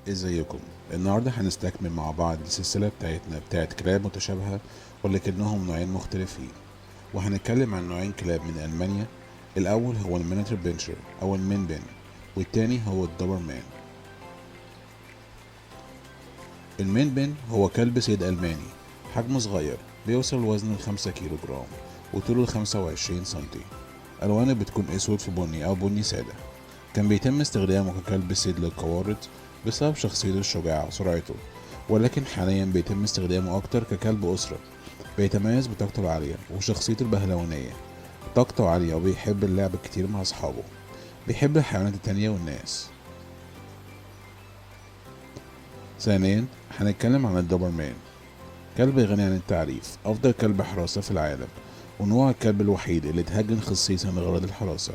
ازيكم؟ النهارده هنستكمل مع بعض السلسلة بتاعتنا بتاعت كلاب متشابهة ولكنهم نوعين مختلفين، وهنتكلم عن نوعين كلاب من ألمانيا. الأول هو ال miniature pinscher أو المين بن، والتاني هو الدوبرمان. المين بن هو كلب صيد ألماني، حجمه صغير، بيوصل وزنه 5 كيلو جرام وطوله 25 سنتي. ألوانه بتكون أسود في بني أو بني سادة. كان بيتم استخدامه ككلب صيد للقوارض بسبب شخصيته الشجاعة وسرعته، ولكن حاليا بيتم استخدامه أكتر ككلب أسرة. بيتميز بطاقته العالية وشخصيته البهلوانية. طاقته عالية وبيحب اللعب كتير مع أصحابه. بيحب الحيوانات التانية والناس. ثانيا هنتكلم عن الدوبرمان، كلب غني عن التعريف، أفضل كلب حراسة في العالم، ونوع الكلب الوحيد اللي اتهجن خصيصا لغرض الحراسة.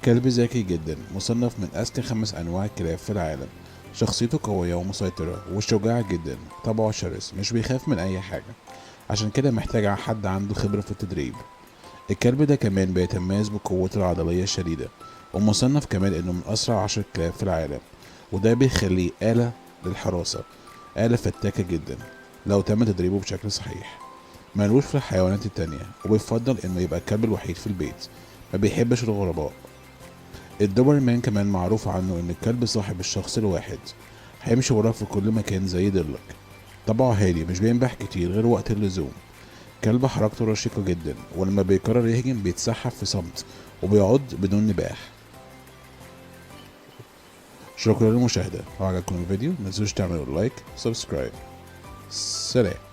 كلب ذكي جدا، مصنف من أذكى 5 أنواع الكلاب في العالم. شخصيته قوية ومسيطرة وشجاع جدا. طبعه شرس، مش بيخاف من أي حاجة، عشان كده محتاج حد عنده خبرة في التدريب. الكلب ده كمان بيتميز بقوته العضلية الشديدة، ومصنف كمان إنه من أسرع 10 كلاب في العالم، وده بيخليه آلة للحراسة، آلة فتاكة جدا لو تم تدريبه بشكل صحيح. ملوش في الحيوانات التانية، وبيفضل إنه يبقى الكلب الوحيد في البيت، ما بيحبش الغرباء. الدوبرمان كمان معروف عنه إن الكلب صاحب الشخص الواحد، هيمشي وراك في كل مكان زي ضلك. طبعه هادي، مش بينبح كتير غير وقت اللزوم. كلب حركته رشيقة جدا، ولما بيقرر يهجم بيتسحب في صمت وبيعض بدون نباح. شكرا للمشاهدة. لو عجبكم الفيديو متنسوش تعملوا like، subscribe. سلام.